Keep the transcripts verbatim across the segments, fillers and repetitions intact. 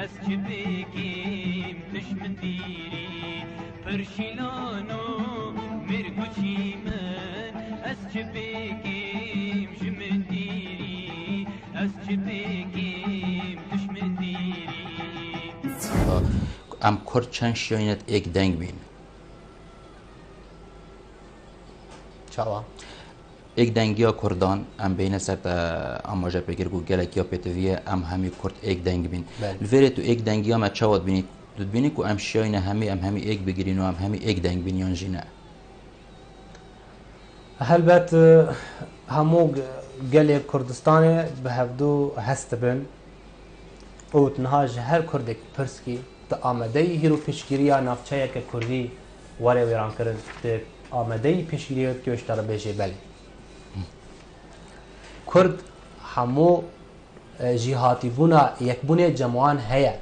Ez çi bikim tu ji min dîrî, pir şîlan û mêrguçî min. Ez çi bikim ji min dîrî, ez çi bikim tu ji min dîrî. Em Kurd çend şiyayîne êk deng bîn. Çawa? Êkdengiya Kurdan, em bêhne ser te amaje pê kir ku gelek ya pêtivî ye, em hemî Kurd êk deng bîn. Belê. Li vêrê tu êkdengiya me çawa dibînî? Tu dibînî ku em şiyayîne hemî, em hemî êk bigirîn û em hemî êk deng bîn yan jî ne? Helbet, e, hemû ge-, gelê Kurdistanê bi hevdû hest dibin û niha ji her Kurdek pirs kî, tu amadeyî hîro piştgiriya navçeyeke Kurdî were wêrankirin? Tu amadeyî piştgiriyê wê bikî, ji te re bêjê belê. Kurd hemû, e, jîhatîbûna yekbûnê cemoyan heye.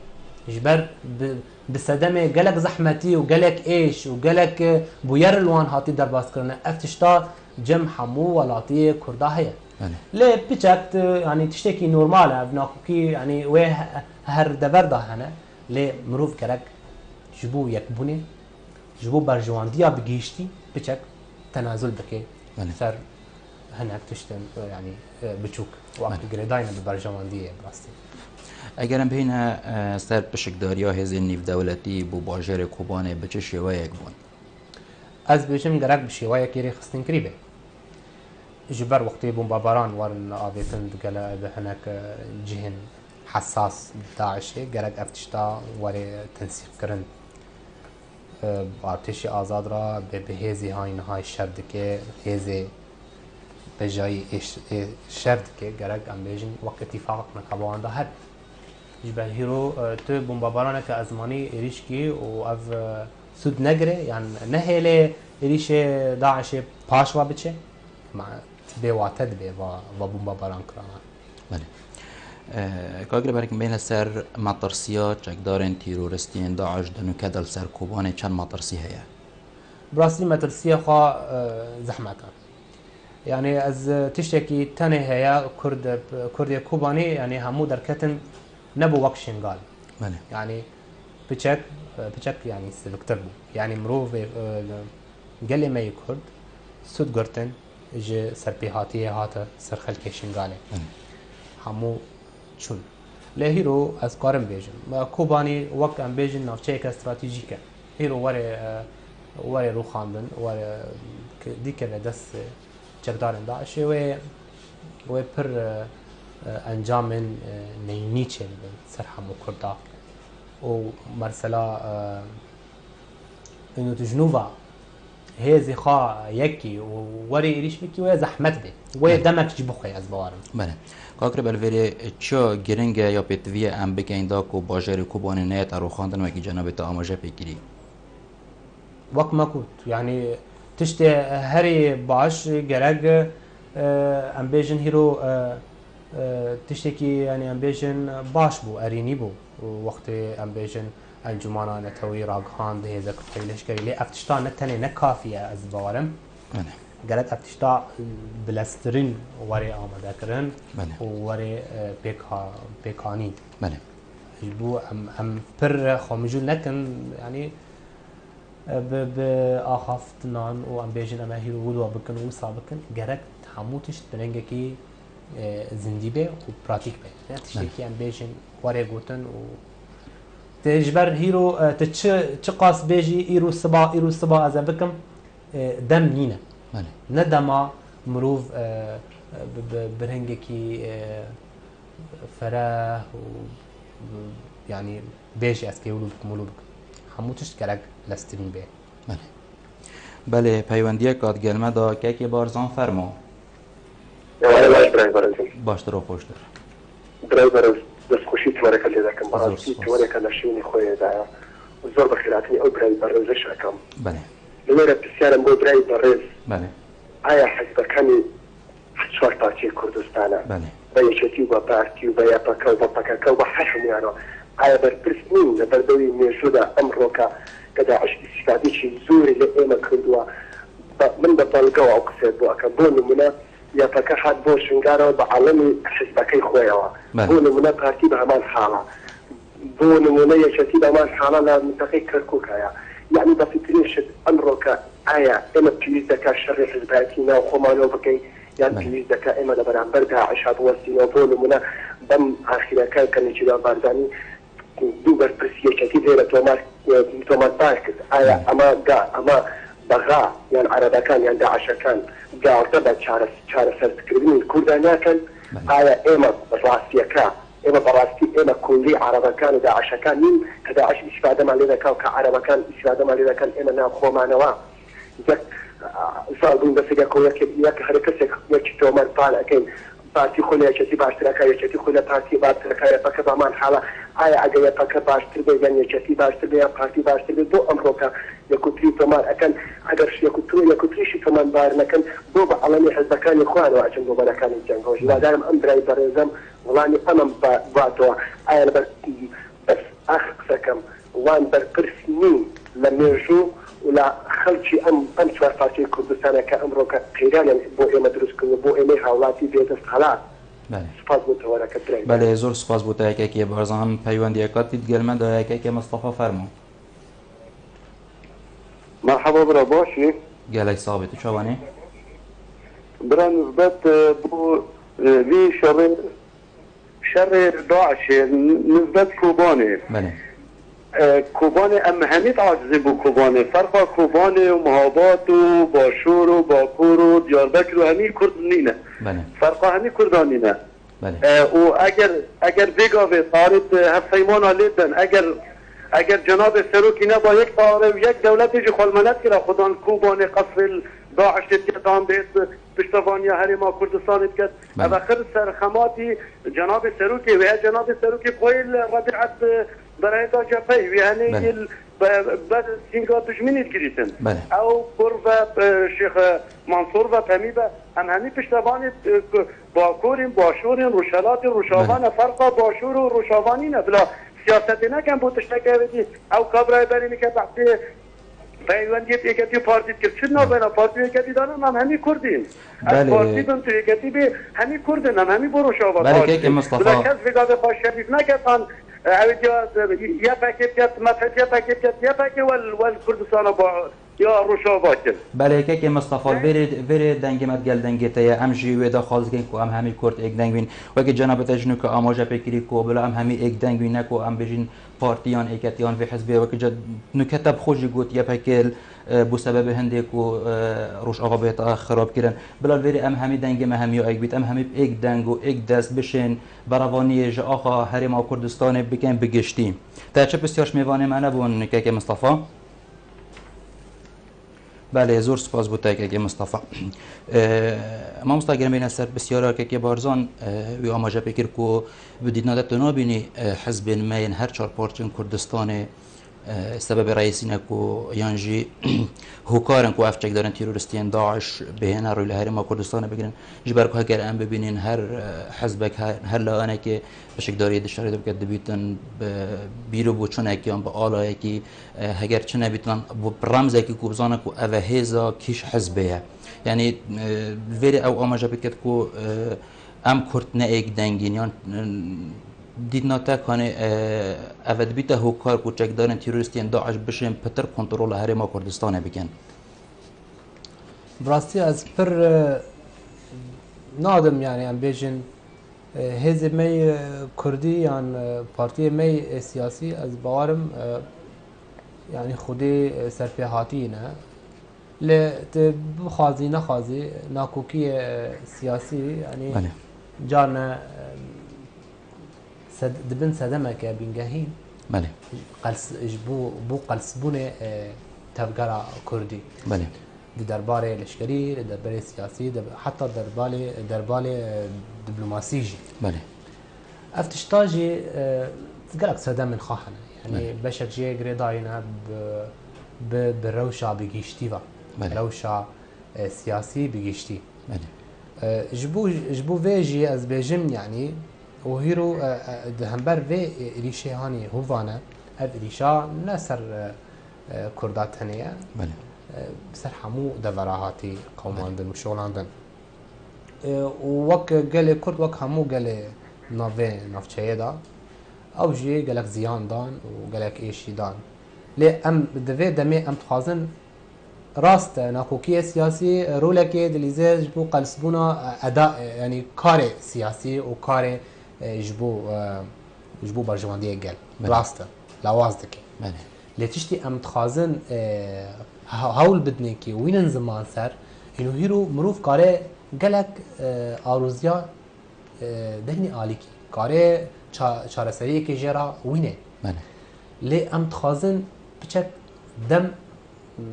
Ji ber bi, bi sedemê gelek zehmetî û gelek êş û gelek, e, bûyer li wan hatî derbazkirin. Ev tişta cem hemû welatiyê Kurda heye. Belê. Lê piçek, e, yanî tiştekî normal e, ev nakokî, yanî wê he-, her dever de hene. Lê mirov gerek ji bo yekbûnê, ji bo berjewandiya bi giştî piçek tenazul bike Belê. ser hinek tiştin, e, yanî, e, biçûk. Wek Belê. girêdayî ne bi berjewendiyê bi rastî. Eger em bihîne, e, ser pişikdariya hêzên nîvdewletî bo bajêrê Kobanê bi çi şêweyek bûn? Ez bêjim gerek bi şêweyekî rêxistinkirî be. Ji ber wextê bombebaran werin avêtin digele bi hinek, e, cihên hesas DAIŞê, gerek ev tişta were tensîqkirin. E, artêşê azad re bê bi hêzê hay nihay şer dike, hêzê bejayî ê ş-, ê şer dike, gerek em bêjin wek îtîfaqek neka bi wan de hebe. Ji ber hîro, e, tu bombebaraneke ezmanî êrîş kî û ev, e, sûd negire, yan nehêle êrîşê DAIŞê paş ve biçe? Ma bêwate dibe va, va bombebaran kirana. Belê. E, Kagir Berk, bêne ser metirsiya çekdarên teroristiyên DAIŞ di nûke de li ser Kobanê çend metirsî heye? Bi rastî metirsiya xwe, e, zehmet e. Yanî ez, e, tiştekî tenê heye, Kurd, Kurdê Kobanê, yanî hemû derketin nebû wek Şingal. Belê. Yanî piçek, e, piçek yanî siviktir bû. Yanî mirovê, e, gelê me yê Kurd sûd girtin ji serpêhatiyê hate ser xelkê Şingalê. Belê. Hemû çûn. Lê hîro ez karim bêjim, me Kobanî wek em bêjin navçeyeke stratejîk e. Hîro were, e, were rûxandin, were, e, dîkeve dest, e, çekdarên DAIŞê wê, wê pir, e, e, encamên, e, neyînî çêdibin ser hemû Kurda. Û mesela, e, û tu ji nû ve hêzê xwe yekî û werî êrîş bikî, wê zehmet bê. Wê Belê. demek jî bixwe, ez bawer im. Belê. Kak Rêber, li vêrê çiya giring e ya pêtivî ye em bikeyin da ku bajêrê Kobanê neyête rûxandin wekî cenabê te amaje pê kirî? Wek me got, yanî tiştê herî baş gerek, e, em bêjin hîro, e, e, tiştekî, yanî em bêjin baş bû, erênî bû. Wextê em bêjin Encûmana Netewî ragihand hêzek peyleşkerî, lê ev tişta ne tenê ne kafî ye, ez bawer im. Belê. Gerek ev tişta bileztirîn were amadekirin Belê. û were, e, pêka-, pêkanîn. Belê. Ji bo em, em pir xwe mijûl nekin, yanî, e, bi, bi axaftinan û em bêjin em ê hîro wilo bikin û wisa bikin, gerek hemû tişt bi rengekî, e, zindî be û pratîk be. Ne tiştekî Belê. em bêjin were gotin û tê ji ber hîro, e, tu çi, çi qas bêjî îro siba, îro siba ez ê bikim, e, dem nîne. Belê. Ne dema mirov, e, bi, bi, bi rengekî, e, fereh û, yanî bêjî ez pê wilo bikim, wilo bikim. Hemû tişt gerek lestirîn bê. Belê. Belê, peywendiyek hat gel me da, Kekê Barzan, fermo. Ewayê baş, birayê berezim. Baştir û xweştir. Birayê berez, destxweşî tewereke lê dekim. Zor Berazî spas. Tewereke li şûnê xwe ye daye. Zor bi xêrhatinê ew birayê berez leş ekem. Belê. Li wê re pisyarem bo birayê berez. Belê. Aya hizbekanî çar parçeyê Kurdistan e. Belê. Be Yeketî û be Partî û be Y P K û be P K K û be her hemûyan e. Aya berpirs nîn li ber dewê mêjû de emroka ke DAIŞ îstîfadeyekî zorî li ême kiriye. Be, min bi belge ew qisê bo eke. Bo nimûne Y P K hat bo Şingalê û bi alemî hizbekey xwe ye. Belê. Bo nimûne Partî bi heman hal e. بۆ نمونە یەکێتی بەمان حاڵە لە منتەقەی کەرکووک هەیە. یعنی بەسیترین شت ئەمڕۆکە ئایا ئێمە پێویست دەکات شەڕی حزبایەتی ناو خۆمانەوە بکەین، یان بەڵێ. پێویست دەکات ئێمە لە بەرامبەر داعشا بوەستینەوە؟ بۆ نمونە بەم ئاخیرەکە کە نێچیروان بارزانی دوو بەرپرسی یەکێتی لێرە تۆمار، تۆمار بار کرد. ئایا بەڵێ. ئەمە گا، ئەمە بەغا یان عەرەبەکان یان داعشەکان گاڵتە بە چارە-، چارەسەرکردنی کوردا ناکەن؟ بەڵێ. ئایا ئێمە ڕاستیەکە، ئێمە بەڕاستی ئێمە کولی عەرەبەکان و داعشەکان نین کە داعش ئیسفادەمان لێ دەکا و کە عەرەبەکان ئیسفادەمان لێ دەکەن ئێمە ناو خۆمانەوە؟ یەک، ئا، ساڵ بوون بەسەر یەک و یەک، یەک هەر کەسێک یەکی تۆمار پان ئەکەین. پارتی خۆ لە یەکێتی باشترەکە، یەکێتی خۆ لە پارتی باشترەکە، یەپەکە بامان حاڵە. ئایا ئەگەر یەپەکە باشتر بێت یان یەکێتی باشتر بێت یان پارتی باشتر بێت، بۆ ئەمڕۆکە یەکوتری تۆمار ئەکەن؟ ئەگەر یەکوتری، یەکوتریشی تۆمار بار نەکەن، بۆ بە ئەڵەنی حزبەکانی خۆیانەوە ئەچن بۆ بەرەکانی جەنگەوە؟ هیوادارم ئم برای بەڕێزم وەڵامی ئەمەم باتەوە. ئایا لەبەر بەس ئاخر قسەکەم، وان بەرپرس نین لە مێژوو و لە خەڵکی ئەم، ئەم چوار پارچەی کوردستانە کە ئەمڕۆکە قەیرانیان بۆ ئێمە دروست کردووە، بۆ ئێمەی هاوڵاتی بێدەست خەڵات. بەڵێ. سوپاس بۆ تەوەرەکە برای. بەڵێ، زۆر سوپاس بۆ تاکێکی بەرزان پەیوەندیەکەتی دگەلمە دایەکێکی مستەفا فەرمو. مرحبا برا، باشی؟ گەلێک ساغ بێت و چاوانێ؟ برا نزبەت، ئە، بۆ، ئە، وی شەڕێ، شەڕێ داعشێ، نزبەت کوبانێ. بەڵێ. ئە، کوبانێ ئەم هەمیت عاجزی بۆ کوبانێ. فەرقا کوبانێ و مهابات و باشور و باکور و دیاربەکر و هەمی کورد نینە. بەڵێ. فەرقا هەمی کوردا نینە. بەڵێ. ئە، و ئەگەر، ئەگەر بێگا بێ تارێت هەفەیمانا لێ دەن، ئەگەر، ئەگەر جەنابێ سەرۆکی نەبا یەک تارێ و یەک دەولەتێ جی خوەلمەنەت کرا، خودان کوبانێ قەسرێ داعشێت کەتان بێت، پشتەوانیا هەرێما کوردستانێت کەت. بەڵێ. ئەوە خر سەر خەماتی جەنابێ سەرۆکی، وێ جەنابێ سەرۆکی قویل ڕەبیعەت بەرەیدا جەپەی، وێ هەنێ بەڵێ. یل بە، بە سینگا دژمنی گریتن. بەڵێ. ئەو کوڕ بە، ئە، شێخ مەنسوور بە پەمی بە، ئەم هەمی پشتەوانێ، ئە، باکورین، باشورین، ڕوشەلاتین، ڕوشاوانە. بەڵێ. فەرقا باشور و ڕوشاوانینە. بلا سیاسەتێ نەکەن بۆ تشتەکەوێتی. ئەو کابرای بەرینی کە بەحسێ پەیوەندیت یەکێتی و پارتی کرد. چ ناوێنە پارتی و یەکێتی دانە، ئەم هەمی کوردین. ئەز بەڵێ. پارتی بم، تو یەکێتی بێ، هەمی کوردن، ئەم هەمی بۆ ڕوشاوە بەڵێ، کاکێ مستەفا. بلا کەس بێگا بێ خوا شەریف نەکەتان، ئەوێ جا یەپەکێ بکەت، مەفەت یەپەکێ بکەت، یەپەکێ وەل، وەل کوردستانە با، یا ڕوشاوا کرد. بەڵێ، کاکێ مستەفا، بەڵێ. ڤێرێ، ڤێرێ دەنگێ مە دگەل دەنگێ تەیە، ئەم ژی وێ داخواز دکەین کو ئەم هەمی کورد ئێک دەنگ بین. وەکی جەنابەتە ژنو کە ئاماژە پێکری کو بلا ئەم هەمی ئێک دەنگ بین نەکو ئەم بێژین پارتیان ئێکەتیان وێ حزبێ وەکی جە نوکەتە بخۆ ژی گوت یەپەکێل، ئە، بۆ سەبەبێ هەندێک و، ئە، ڕۆژاوا بێتە خراپکردن. بلا ڤێرێ ئەم هەمی دەنگێ مە هەمی ئێک بیت، ئەم هەمی ئێک دەنگ و ئێک دەست بشێن بەڕەوانیە ژە ئاخا هەرێما کوردستانێ بکەن بگشتی. تا چه پرسیارش مێوانێ مە نەبوون کاکێ مستەفا؟ بەڵێ، زۆر سوپاس بۆ تاکێکی مستەفا. ئە، مامۆستا گەرم بینە سەر پرسیارا کاکێ بارزان، ئە، وی ئاماژە پێکرد کو بدیدنا دە تو نابینی، ئە، حزبێن مەین هەر چار پارچن کوردستانێ، ئە، سەبەبێ ڕئیسینە کو یان ژی هوکارن کو ئەف چەکدارن تیرۆریستیان داعش بهێنە ڕوی لە هەرێما کوردستانە بگرن. ژی بەر کو هەگەر ئەم ببینین هەر، ئە، حزبێک هەر، هەر لایەنێکی پشکداری دشتاری دەبکە دەبیتن بە بیرو بۆ چونێکی یان بە ئالایەکی ئە، هەگەر چ نەبیتان بۆ ڕەمزێکی کو بزانە کو ئەوە هێزا کیش حزبەیە. یعنی، ئە، ڤێرێ ئەو ئاماژە بکەت کو، ئە، ئەم کورد نە ئێک دەنگین یان، ئە، دیدنا تەکانێ، ئە، ئەوە دبیتە هۆکار کو چەکدارن تیرۆریستیان داعش بشێن پتر کۆنترۆل هەرێما کوردستانە بکەن. Bi rastî ez pir, e, nadim, yani em bêjin, e, hêzê me yê kurdî yan, e, partiyê me yê siyasî, ez bawer im, e, yani xwedê, e, serpêhatî ne. Lê tu bixwazî nexwazî nakokiyê, e, siyasî, yani Belê. carne, e, sed-, di bin sedemeke bingehîn Belê. qels-, ji bo, bo qelsbûnê, e, tevgera kurdî. Belê. Di derbarê leşkerî, di derbarê siyasî, di, heta derbalê, derbalê, e, diplomasî jî. Belê. Ev tişta jî, e, gelek sedemên xwe hene. Yanî Belê. beşek jê girêdayî ne bi, bi, bi rewşa bi giştî ve. Belê. Rewşa, e, siyasî bi giştî. Belê. E, ji bo, ji bo vê jî ez bêjim, yanî, û hîro, e, e, di hember vê êrîşê hanî hûvane, ev êrîşa ne ser, e, e, Kurda tenê ye. Belê. E, ser hemû devera hatî qewimandin Belê. û şolandin. E, û wek gelê Kurd, wek hemû gelê nav vê navçeyê de, Ew jî gelek ziyan dan û gelek êşî dan. Lê em di vê demê em dixwazin, rast e, nakokiyê siyasî rolekê dilîze ji bo qelsbûna, e, eda, e, yanî karê siyasî û karê, e, ji bo, e, ji bo berjewendiyê gel. Belê. Rast e, lawaz dike. Belê. Lê tiştî em dixwazin, e, ha-, hewl bidinê kî wînin ziman ser, îno hîro mirov kare gelek, e, aroziya, e, deynî alîkî. Kare ça-, çareseriyekê jê re wîne. Belê. Lê em dixwazin piçek dem, m,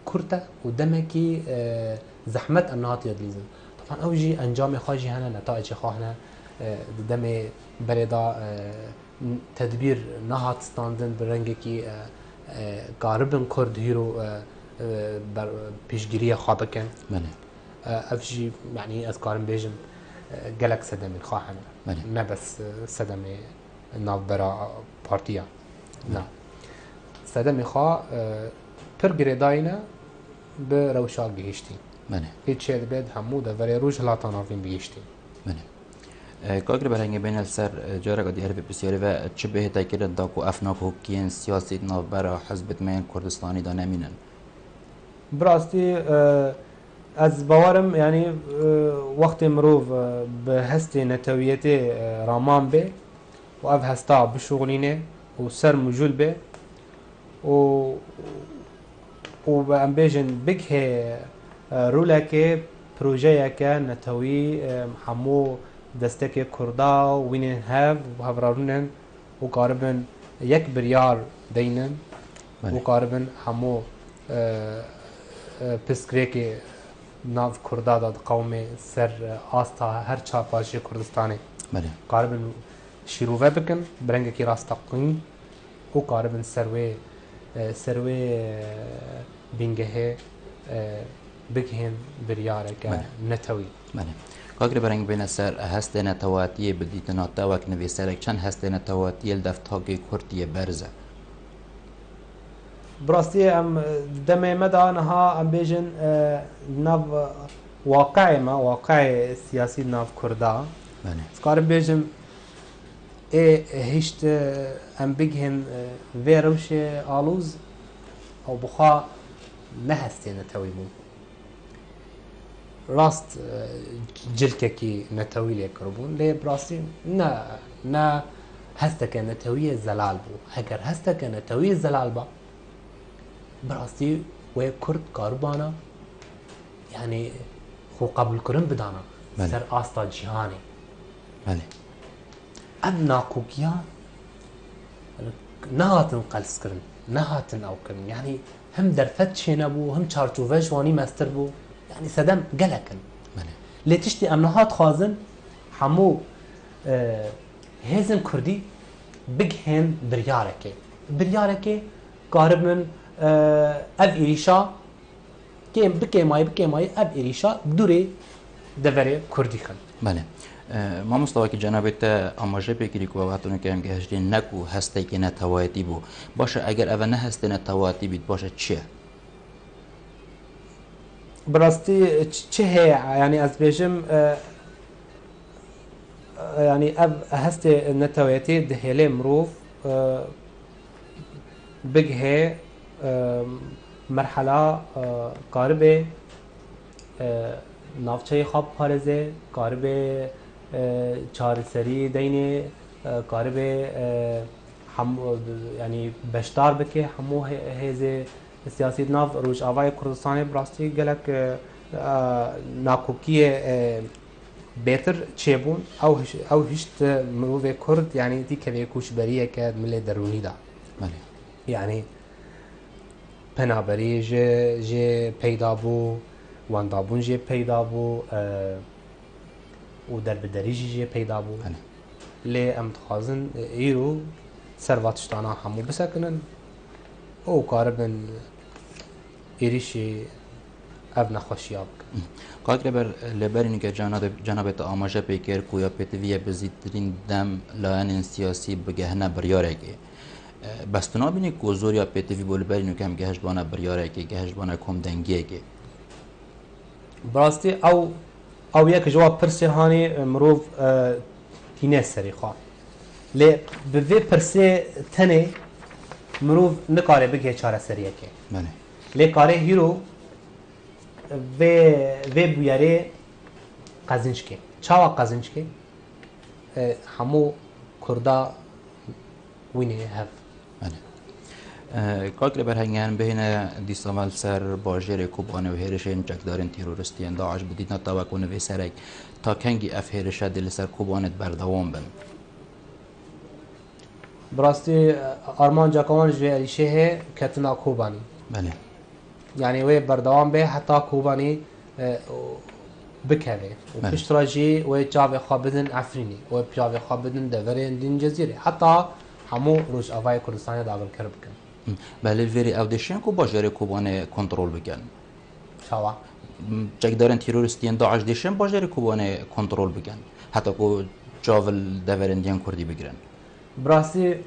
kurt e û demekî, e, zehmet em nehatiye dilîzin. Taban ew jî encamê xwe jî hene, netayecê xwe hene. E, di demê berê de, e, tedbîr nehat standin bi rengekî, e, e, karibin Kurd hîro, e, e, ber-, piştgiriya xwe bikin. Belê. E, ev jî, yanî ez karim bêjim, e, gelek sedemên xwe hene. Belê. Ne bes, e, sedemê navbera partiya. Belê. Na. Sedemê xwe, e, pir girêdayî ne bi rewşa gihiştî. Belê. Ê çê dibe di hemû deverê Rojhilata Navîn bigihiştî. Belê. E, Kak Rêber, hingê bêne li ser, e, careka dî herî vê pisyarê ve, çi bêhete kirin da ku ev nakokiyên siyasî di navbera hizbên me yên Kurdistanî de nemînin? Bi rastî, e, ez bawerim, yanî, e, wextê mirov, e, bi hestê netewiyetê, e, raman bê û ev hesta bişuxulîne û ser mijûl bê, û, û em bêjin bigihê, e, rolekê, projeyeke netewî, e, hemû destekê Kurda û wînên hev û hevrarûnên û karibin yek biryar deynin. Belê. Û karibin hemû, e, e, pirsgirêkê nav Kurda de di qewmê ser, e, asta her çar parçeyê Kurdistanê. Belê. Karibin şîrove bikin, bi rengekî rasteqîn û karibin ser wê, e, ser wê, e, bingehê, e, bigihên biryareke Belê. netewî. Belê. Kak Rêber, hingê bêne ser hestê netewatiyê, bi dîtina te wek nivîserek çend hestê netewatiyê li dev takê Kurd yê berz e? Bi rastî em, e, di demê me de niha em bêjin, e, nav, e, waqiê me, waqiê siyasî nav Kurda. Belê. Ez karim bêjim, ê hişt, e, em bigihên, e, vê rewşê alûz, ew bi xwe ne hestê netewî bû. Rast, e, cilkekî netewî lê kiribûn, lê bi rastî ne, ne hesteke netewiyê zelal bû. Heger hesteke netewiyê zelal ba, bi rastî wê Kurd karibana, yanî xwe qebûlkirin bidana Belê. ser asta cîhanê. Belê. Ev nakokiya nehatin qelskirin, nehatin ew kirin. Yanî hem derfet çênebû, hem çarçove ji wanî mestir bû. Yanî sedem gelek in. Belê. Lê tiştî em niha dixwazin hemû, e, hêzên Kurdî bigihên biryarekê. Biryarekê karibin, e, ev êrîşa kêm, bi kêmayî, bi kêmayî ev êrîşa dûrê deverê Kurdî xin. Belê. E, mamosta, wekî cenabê te amaje pê kirî ku ew hetanokê em gehiştîn ne ku hestekê netewayetî bû. Baş e, eger ev ne hestê netewayetî bît, baş e çi ye? Bi rastî çi, çi heye? Yanî ez bêjim, e, e, yanî ev hestê neteweyetê dihêlê mirov, e, bigihê, e, merhela, e, karibê, e, navçeyê xwe biparêze, karibê, e, çareserî deynê, e, karibê, e, hemû, yanî beşdar bike hemû hê-, hêzê siyasî di nav Rojavayê Kurdistanê. Bi rastî gelek, e, e, nakokiyê, e, bêtir çêbûn. Ew hiş-, ew hişt mirovê Kurd, yanî dî kevê koçberiyeke milê derûnî de. Belê. Yanî penaberî jê, jê peyda bû, wendabûn jê peyda bû, e, û derbiderî jî jê peyda bû. Belê. Lê em dixwazin, e, îro ser va tiştana hemû bisekinin û karibin êrîşî ev nexweşiya bikin. Kak Rêber, li berî nûke cenabê, cenabê te amaje pê kir ku ya pêtivî ye bi zîtirîn dem layenên siyasî bigehine biryarekê. E, bes tu nabînî ku zor ya pêtivî bû li berî nûke em gehiştbana biryarekê, gehiştbana komdengiyekê? Bi rastî ew, ew yek ji wan pirsê hanê, e, mirov, e, tîne serê xwe. Lê bi vê pirsê tenê mirov nikare bigihê çareseriyekê. Belê. Lê kare hîro vê, vê bûyerê qezinc ke. Çawa qezinc ke? E, hemû Kurda wînê hev. Belê. E, Kak Rêber, hegen bihêne dîsa me li ser bajêrê Kobanê û hêrişên çekdarên teroristiyên DAIŞ bi dîtina te wek û nivîserek, ta kengî ev hêrişe dê li ser Kobanê berdewam bin? Bi rastî, e, armanca wan ji vê êrîşê heye ketina Kobanî. Belê. Yanî wê berdewam be heta Kobanî, e, bikeve. Û Belê. Pişt re jî wê çavê xwe bidin Efrînê. Wê çavê xwe bidin deverên din Cezîrê. Heta hemû Rojavayê Kurdistanê dagirker bikin. Belê, vêrê ew dêşên ku bajêrê Kobanê kontrol bikin. Çawa? Çekdarên teroristiyên DAIŞ dêşên bajêrê Kobanê kontrol bikin. Heta ku çav li deverên diyan Kurdî bigirin. Bi rastî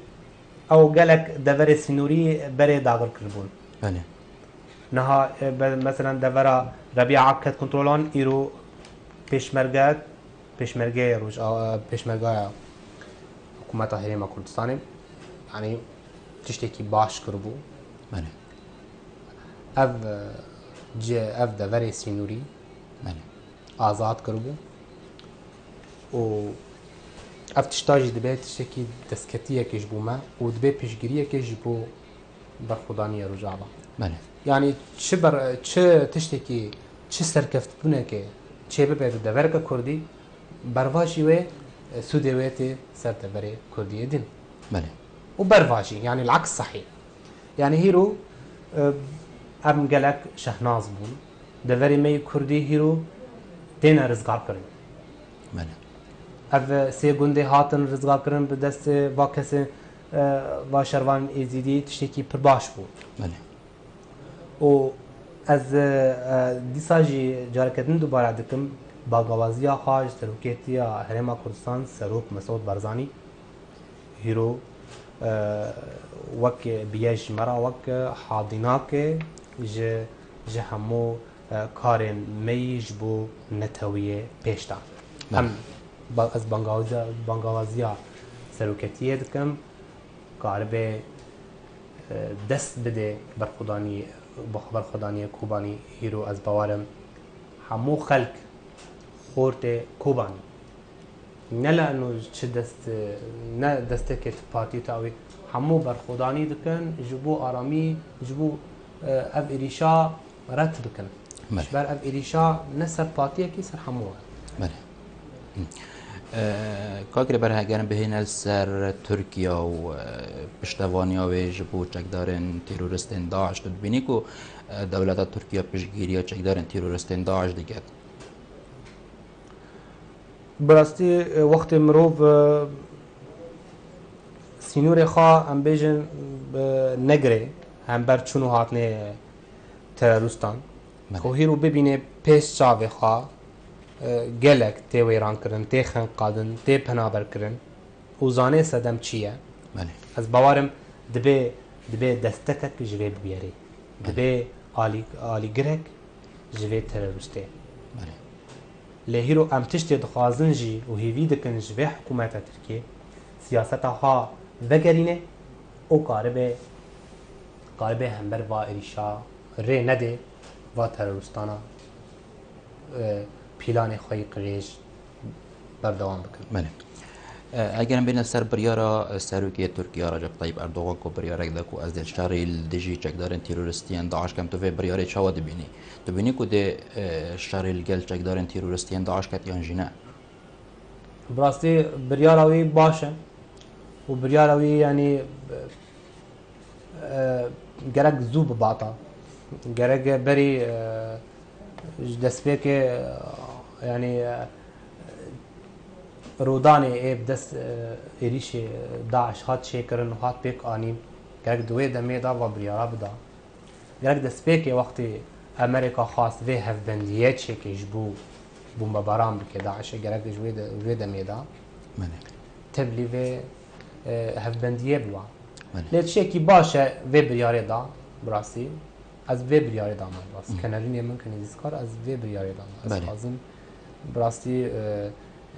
ew gelek deverê sînorî berê dagir kiribûn. Belê. Niha, e, be-, meselen devera Rebîa ket kontrolan, îro pêşmerge, pêşmergeyê Roj-, a, pêşmergaya Hikûmeta Herêma Kurdistanê, yanî tiştekî baş kiribû. Belê. Ev, e, ci-, ev deverê sînorî Belê. azad kiribû û ev tişta jî dibe tiştekî destketiyekê ji bo me û dibe piştgiriyekê ji bo berxwedaniya Rojava. Belê. Yanî çi ber-, çi tiştekî, çi serkeftbûneke çêbibe di devereke Kurdî, berva jî wê, e, sûdê wê tê ser deverê Kurdiyê din. Belê. Û berva jî, yanî el-aks sahîh. Yanî hîro, e, em gelek şehnaz bûn. Deverê me yê Kurdî hîro têne rizgarkirin. Belê. Ev sê gundê hatin rizgarkirin bi destê va kesê, e, va şervanên Êzîdî tiştekî pir baş bû. Belê. Û ez, e, dîsa jî careke din dubare dikim, bagawaziya xwe ji serokêtiya Herêma Kurdistan Serok Mesûd Barzanî hîro, e, wek bîye ji me re, wek hadînake ji, ji hemû, e, karên me yî ji bo netewiyê pêş de. Belê. Em, ba-, ez bangawaziya, bangawaziya seroketiyê dikim, karibe, e, dest bide berxwedanî-, berxwedaniyê Kobanî hîro ez bawer im hemû xelk xortê Kobanî. Ne li eno çi dest, ne destekê tu partî tu awî, hemû berxwedanî dikin ji bo aramî, ji bo, e, ev êrîşa ret bikin. Belê. Ji ber ev êrîşa ne ser partiyekî, ser hemû e. Belê. Hı. E, Kak Rêber, hegerin bihêne li ser Tirkiye û, e, piştevaniya wê ji bo çekdarên teroristên DAIŞ, tu dibînî ku, e, dewleta Tirkiye piştgiriya çekdarên teroristên DAIŞ diket? Bi rastî, e, wextê mirov, e, sînorê xwe, em bêjin, e, negire hember çûn û hatinê teroristan, Belê. ku hîro bibîne pêş çavê xwe, e, gelek tê wêrankirin, tê xenqadin, tê penaberkirin û zanê sedem çi ye. Belê. Ez bawerim dibe, dibe destekek ji vê bûyerê. Dibe alî-, alîgirek ji vê teroristê. Belê. Lê hîro em tiştê dixwazin jî û hêvî dikin ji vê hikûmeta Tirkiyê siyaseta xwe vegerîne û karibe, karibe hember va êrîşa rê nede, va teroristana, e, pîlanê xwe yê qirêj berdewam bikin. Belê. E, eger em bêne ser biryara, e, serokê Tirkiye Recep Tayyip Erdogan ku biryarek da ku ez dê şerê li dijî çekdarên teroristiyên DAIŞ kem, tu vê biryarê çawa dibînî? Tu bînî ku dê, e, şerê li gel çekdarên teroristiyên DAIŞ ket yan jî ne? Bi rastî biryara wî baş e û biryara wî, yanî, e, gerek zû bibata. Gerek berî, e, ji destpêkê, e, yanî, e, rûdanê ê bi dest, e, êrîşê DAIŞ hat çêkirin û hat pêk anîn, gerek di wê demê de va biryara bida. Gerek destpêkê wextê Amerîka xwest vê hevbendiyê çêke ji bo bombebaran bike DAIŞê, gerek ji wê de, wê demê de Belê. tevlî vê, e, hevbendiyê biwa. Belê. Lê tiştekî baş e vê biryarê da, bi rastî. Ez vê biryarê da me, bi rastî. Hı. Kenarînê min kenê dîskar, ez vê biryarê da me. Ez Belê. dixwazim, bi rastî, e,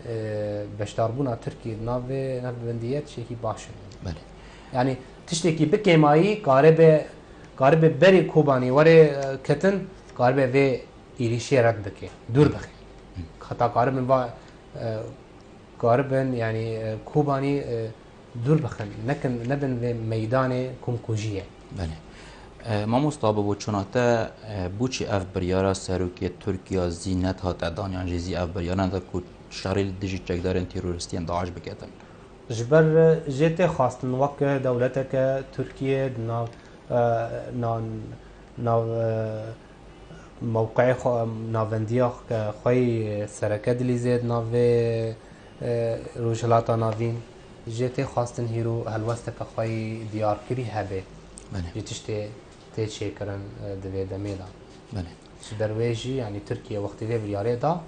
E, beşdarbûna Tirkiyê di nav vê navbendiyê tiştekî baş e. Belê. Yanî tiştekî bi kêmayî karibe, karibe berê Kobanî were, e, ketin, karibe vê êrîşê red bike, dûr bixe. Heta karibin va, e, karibin, yanî, e, Kobanî, e, dûr bixin, nekin, nebin vê meydanê komkujiyê. Belê. E, mamosta, bi boçûna te, e, boçî ev biryara serokê Tirkiya zî nehate dan, yan jî zî ev biryara neda ku şerî li dijî çekdarên terorîstiyên DAIŞ biketin? Ji ber, e, jê tê xwestin wek dewleteke Tirkiye di nav, e, nan-, nav, e, mewqeyê xwe, navendiya xwe, xwe yî sereke dilîzê di nav vê, e, Rojhilata Navîn. Jê tê xwestin hîro helwesteke xwe yî diyarkirî hebe. Belê. Ji tiştê tê çêkirin, e, di vê demê de. Belê. Ji ber wê jî, yanî Tirkiye wextê vê biryarê da,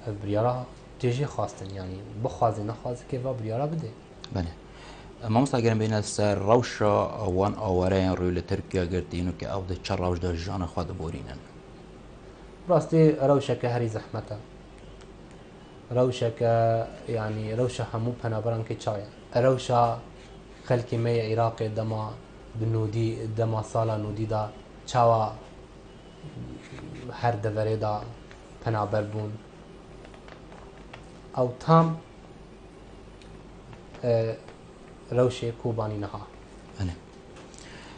ev biryara tê jê xwestin, yanî bixwaze nexwaze kê va biryara bide. Belê. Mamosta, gerin bêne ser rewşa wan awareyên rû li Tirkiya girtîn û ke ew di çi rewş de jiyana xwe diborînin? Rastî rewşeke herî zehmet e. Rewşeke, yanî rewşa hemû penaberan ke çawa ye? Rewşa xelkê me yê Iraqê dema bi nûdî, dema sala nûdî de çawa her deverê de penaber bûn? Ew tam, e, rewşê Kobanî niha. Belê.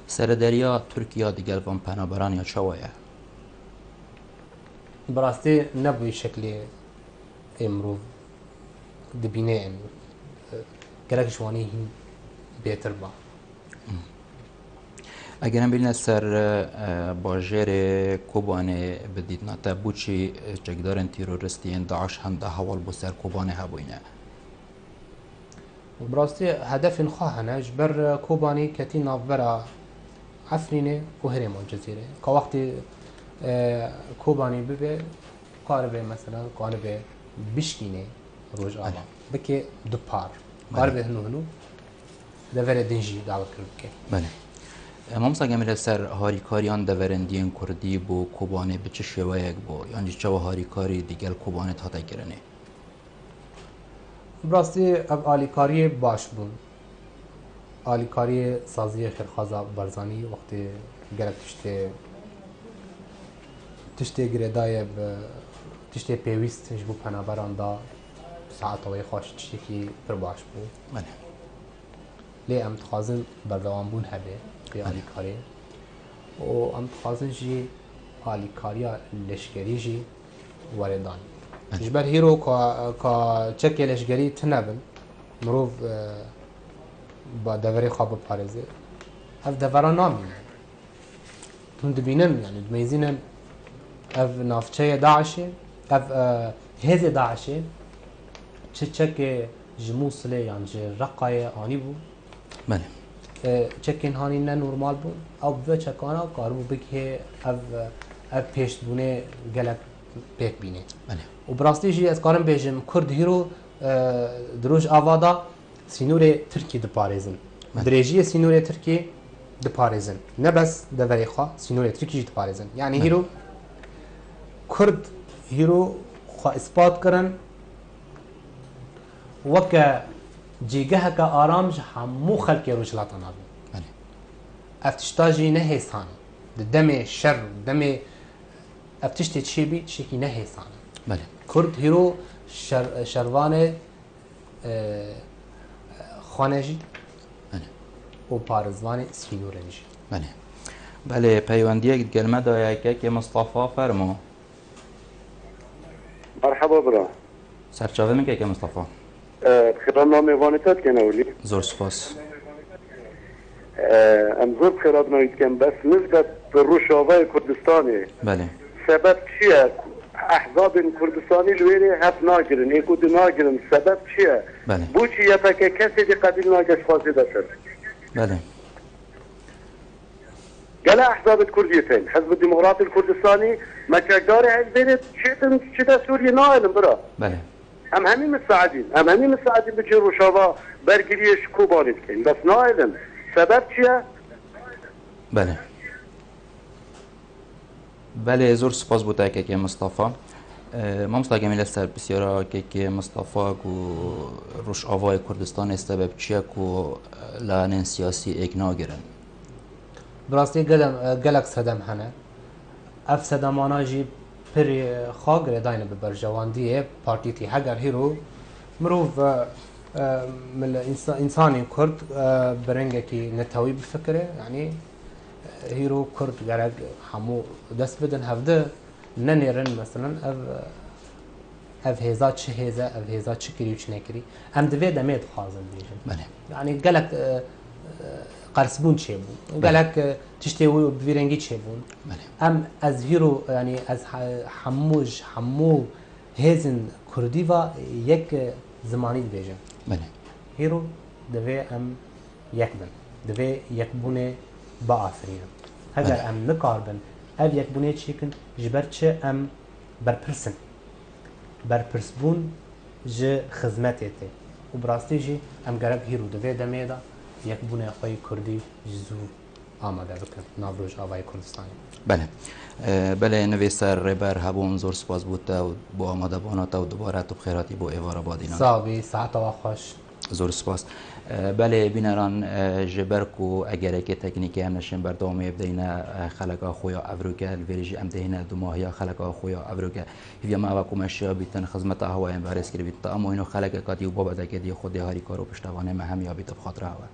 Serederiya Tirkiya digel van penaberan ya çawa ye? Bi rastî ne bi wî şeklê ê mirov dibîne, em, e, gerek ji wanî hîn bêtir ba. Eger em bîne ser, e, bajêrê Kobanê, bi dîtina te boçî çekdarên terorîstiyên DAIŞ hende heval bo ser Kobanê hebûyne? Bi rastî hedefên xwe hene, ji ber Kobanî ketî navbera Efrînê û herêma Cizîrê. Ka wextê, e, Kobanî bibe, karibe mesela, karibe bişkîne Rojava. Belê. Bike du par. Belê. Karibe hinu hinu deverê din jî dawet kir bike. Belê. E, mamosta, gemê li ser harîkariyan deverendiyên Kurdî bo Kobanê bi çi şêweyek bû? Yan jî çawa harîkarî digel Kobanê hate kirinê? Bi rastî ev alîkariyê baş bûn. Alîkariyê saziyê Xêrxaza Barzanî wextê gelek tiştê, tiştê girêdayê bi tiştê pêwîst ji bo penaberan da, saeta wê xweş, tiştekî pir baş bû. Belê. Lê em dixwazin berdewambûn hebe vê Belê. alîkariyê û em dixwazin jî alîkariya leşkerî jî were dan. Belê. Ji ber hîro ka, ka çekê leşkerî tune bin, mirov, e, ba deverê xwe biparêze, ev devera namîne. Hûn dibînin, yanî dimeyzînin ev navçeyê DAIŞê, ev, e, hêzê DAIŞê çi çekê ji Mûsilê yan ji Reqayê anîbû. Belê. E, çekên hanî ne normal bûn. Ew bi vê çekana karibû bigihê ev, ev pêşbûnê gelek pêk bîne. Belê. Û bi rastî jî ez karim bêjim, Kurd hîro, e, di Rojava da sînorê Tirkî diparêzin. Belê. Dirêjiyê sînorê Tirkî diparêzin. Ne bes deverê xwe, sînorê Tirkî jî diparêzin. Yanî Belê. hîro Kurd hîro xwe îspat kirin weke cîgeheke aram ji hemû xelkê Rojhilata Navîn. Belê. Ev tişta jî ne hêsan e. Di demê şer, demê ev tiştê çêbî, tiştekî ne hêsan e. Belê. Kurd hîro şer-, şervanê, e, xwe ne jî Belê. û parêzvanê sînorên jî. Belê. Belê, peywendiyek digel me daye, kekê Mistefa, fermo. Merhaba bira. Serçavê min keke Mistefa. E, bi xêra namê vanê te dikene ewlî. Zor spas. E, em zor bi xêra dinawî dikin, bes nisbet bi Rojavayê Kurdistanê Belê. sebeb çi ye? Ehzabên Kurdistanî li wêrê heft nagirin, ê ku di nagirin, sebeb çi ye? Belê. Bo çi Y P G kesê dê qebîl nake ji xwazê betir? Belê. Gele ehzabê Kurdiyê tên, Hizb Demokratê Kurdistanî, me çekdarê hezbênê çêtin çi de Sûriyê naelin bira. Belê. Em hemî misteedîn, em hemî misteedîn biçin Rojava bergiriyê ji Kobanê dikin. Bes naelin. Sebeb çi ye? Belê. Belê, zor spas bo te keke Mistefa. E, Mamosta Gemî, li ser pisyara kekê Mistefa ku Rojavayê Kurdistanê sebeb çi ye ku layanên siyasî êk nagirin? Bi rastî gelem, gelek sedem hene. Ev sedemana jî pir xwe girêdayne bi berjewendiyê partîtî. Heger hîro mirov, e, e, mil-, însa-, însanên Kurd, e, bi rengekî netewî bifikire, yanî, e, hîro Kurd gerek hemû dest bidin hevdi, nenêrin, meselen, ev, ev hêza çi hêz e, ev hêza çi kirî û çi nekirî. Em di vê demê dixwazin bêjin. Belê. Yanî gelek, e, e, qersbûn çêbû. Gelek, e, tiştê wî bi vî rengî çêbûn. Belê. Em, ez hîro, yanî ez he-, hemû, ji hemû hêzên Kurdî ve yek, e, zimanî dibêjim. Belê. Hîro divê em yek bin. Divê yekbûnê biafirînin. Heger Belê. Em nikaribin ev yekbûnê çêkin, ji ber çi em berpirs in? Berpirsbûn ji xizmetê tê. Û bi rastî jî em gerek hîro di vê demê de yekbûnê xwe yê Kurdî ji zû amade bikin nav Rojavayê Kurdistanê. Belê. E, belê, nivîser Rêber Hebûn, zor spas bo te û bo amadebûna te û dubare tu bi xêr hatî bo êvara badînan. Sax bî, saeta we xweş. Zor spas. E, belê bîneran, e, ji ber ku egerekê teknîkê em neşên berdewamiyê bideyne, e, xeleka xwe ya evroke, li vêrê jî em dihêne dumahiya xeleka xwe ya evroke. Hîviya me ev e ku me şiya bîtin xizmeta hewayên berêz kiribî. Ta amo hîno xelekeka dî û babeteke dî xwe dê harîkar û piştevanê me hemiya bîte bi xatira hewe.